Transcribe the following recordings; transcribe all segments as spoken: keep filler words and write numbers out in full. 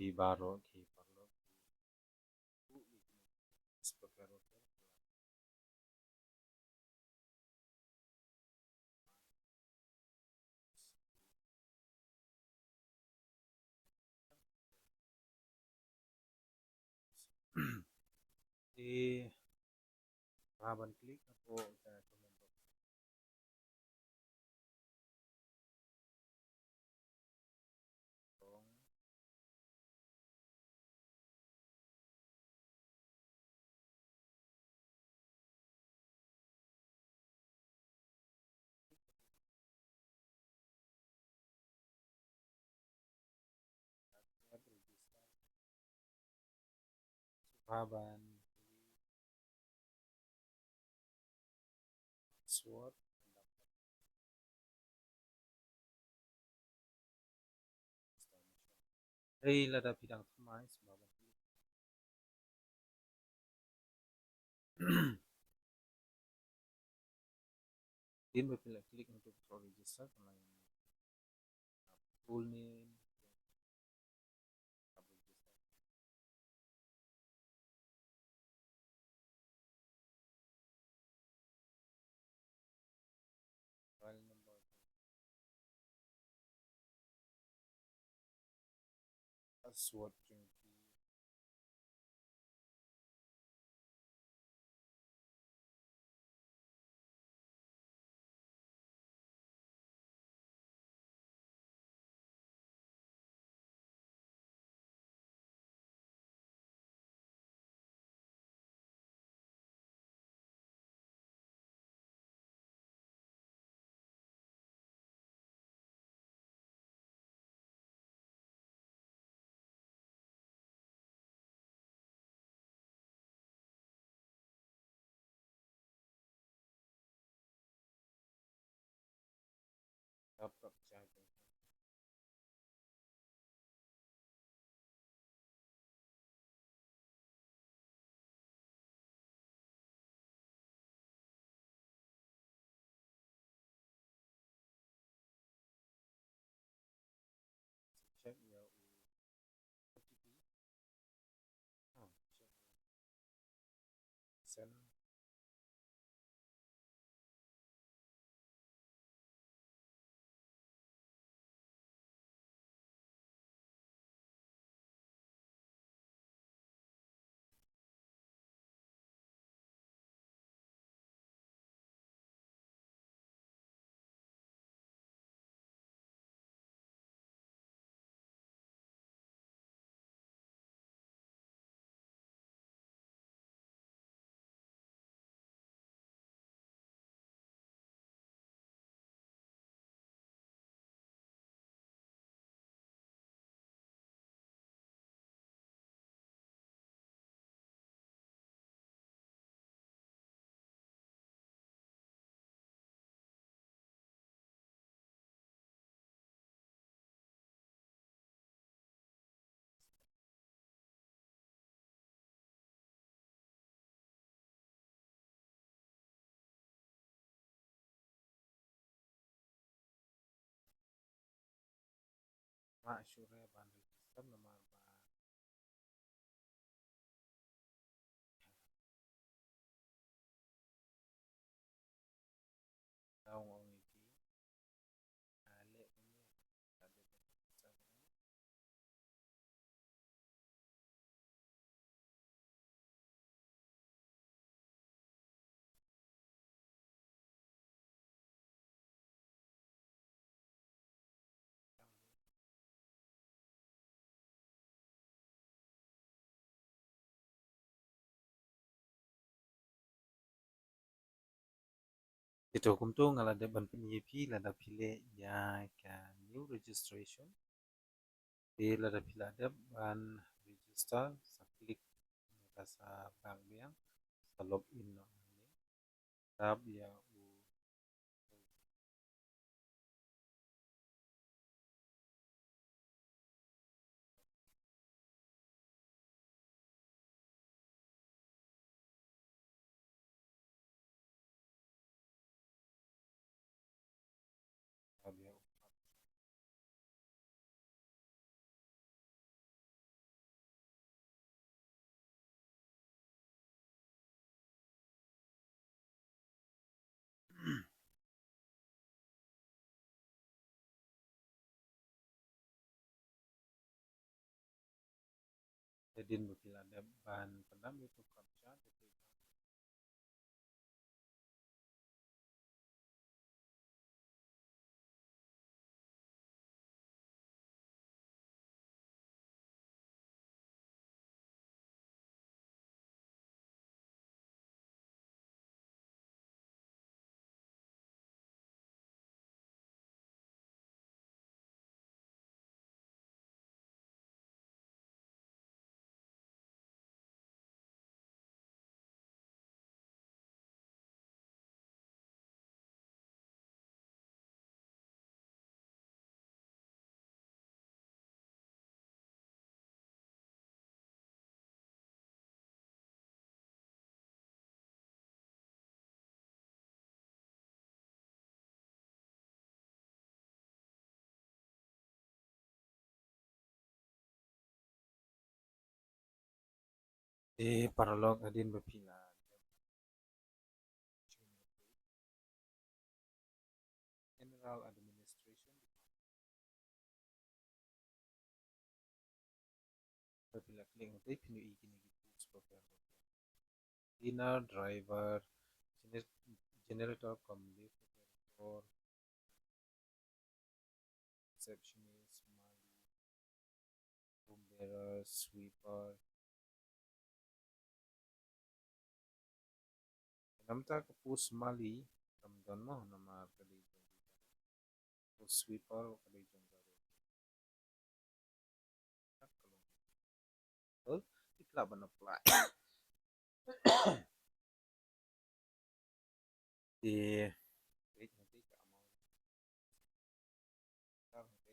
Ki baroh ki paralok. Te sngewbha ban click hapoh ka comment box. Sngewbha ban password. Hei, lada phi dang thymmai, sngewbha ban click. Dien ba phi la click na uto u button register, kan la ïoh full name, mobile number, password jong phi. Laptop charging. Check ïa u O T P. Ah, check. Send. Ba shuh re ban register namar ba ka ong ong iti. Ka leh kumne. Ka leh kumne. Te to kumto nga la dep ban pyni ïa phi lada phi leh ïa ka new registration. Te lada phi la dep ban register, sa click na ka sa back biang, sa log in noh hangne. Tap ïa u Hadien ba phi la dep ban pyndap ïa uto u kyrpang, Te paralok, hadien ba phi la General Administration Department. Ba phi la click hangtei phin ïohi kine ki post ba pher ba pher. Cleaner, driver, gener-, generator cum lift operator, receptionist, mali, room bearer, sweeper. Namar ka post mali kam don mo, namar ka dei jong ka post sweeper ka dei jong ka. Ol, ti pla ban apply. Te, wait, nanti ka amount. Tar nanti.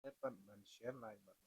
Te pat ban share lai bad